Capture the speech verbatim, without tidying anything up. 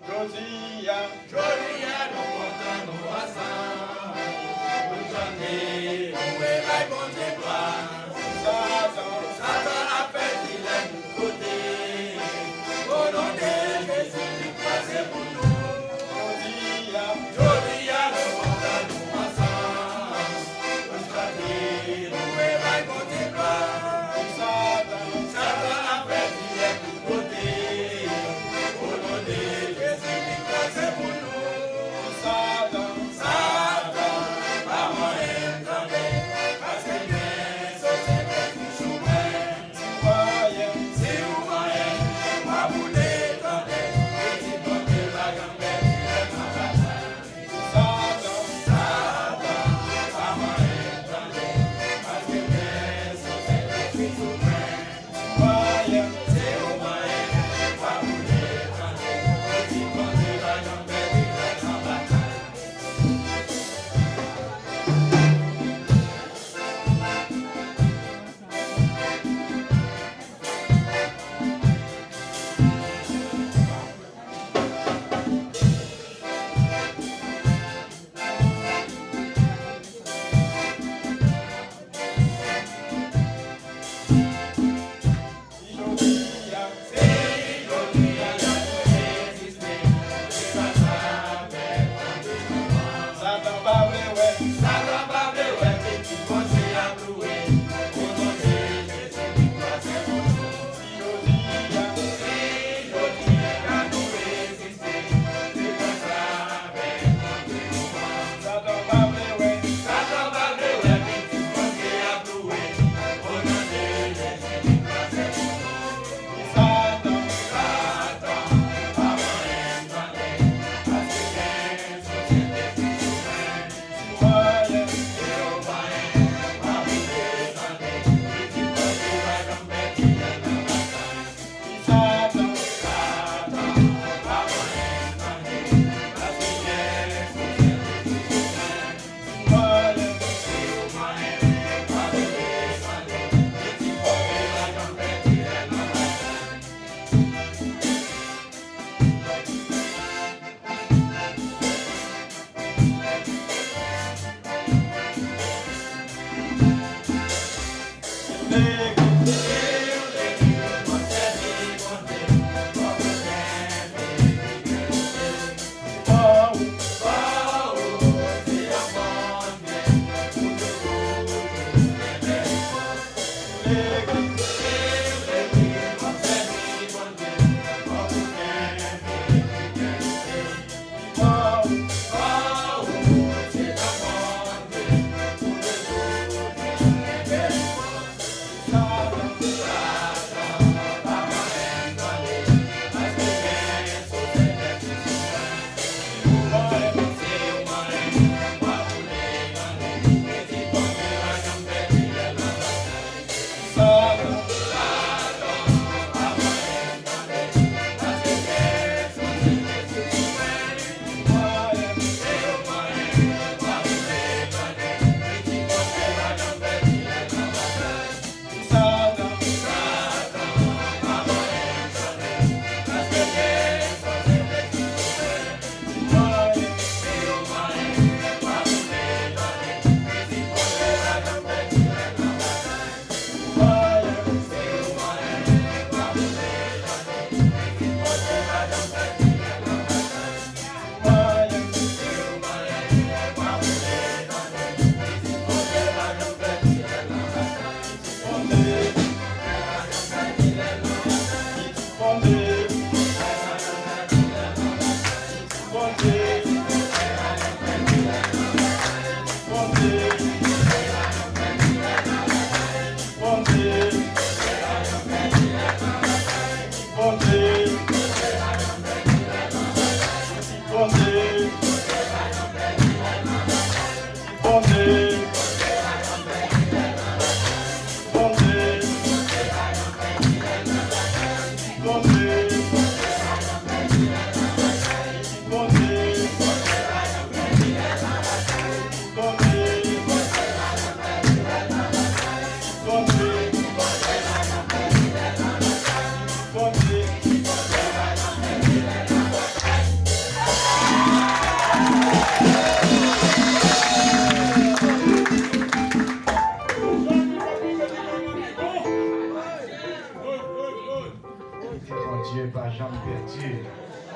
Jodi a, jodi a, nou kontan, nou ansanm. Nou chante, nou louwe, bay Bondye glwa. Satan, Satan ap fè kilè tout kote. O non de Jezi, li kraze pou nou. Jodi a, jodi a, nou kontan, nou ansanm. Nou chante, nou louwe, bay Bondye glwa. Satan, Satan ap fè kilè tout kote. O non de Jezi, li kraze pou nou. Satan, Satan, pa manyen tande, paske gen sosyete ki sou mwen. Si w manyen, si w manyen, w ap boule tande. Pitit Bondye pa janm pèdi lè nan batay. Satan, Satan, pa manyen tande, paske gen sosyete ki sou mwen. Bondye pa janm pèdi.